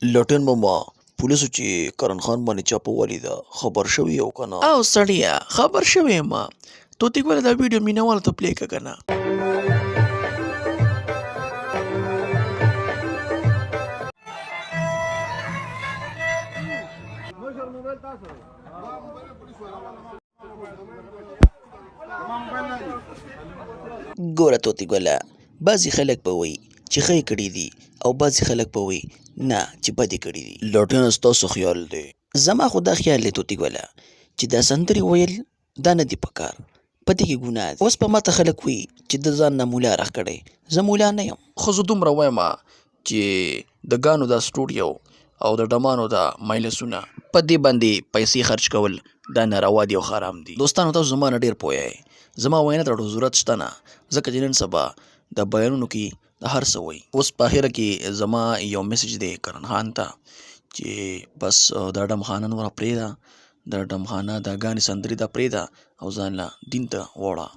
لټن ماما پولیسو چې کرن خان باندې چاپه والی ده خبر شوی او کنه؟ او سړیه خبر شوی یم. طوطي ګله دا ویډیو مینوالو ته پلی که کنه. ګوره طوطي ګله بعضې خلک به وایي چې ښه یې کړي دي او بعضې خلک به وایي نه چې بد یې کړي دي. لټنه ستا څه خیال دی؟ زما خو دا خیال دی طوطي ګله چې دا سندرې ویل دا نه دي پکار، په دې کې ګناه ده. اوس به ماته خلک وایي چې ده ځان نه مولا راکړی، زه مولا نه یم. خو زه دومره وایم چې د ګانو دا سټوډیو او د ډمانو دا مجلسونه په دې باندې پیسې خرچ کول دا ناروا دي او حرام دي. دوستانو تاسو زما نه ډیر پوه یئ، زما وینا ته ډېر ضرورت شته نه، ځکه چې نن سبا د بیانونو کې د هر څه وایي. اوس په اخره کې زما یو میسج دی کرن خان ته چې بس دا ډم خانه نوره پرېږده، دا ډم خانه دا ګانې سندرې دا پرېږده او ځان له دین ته واړه.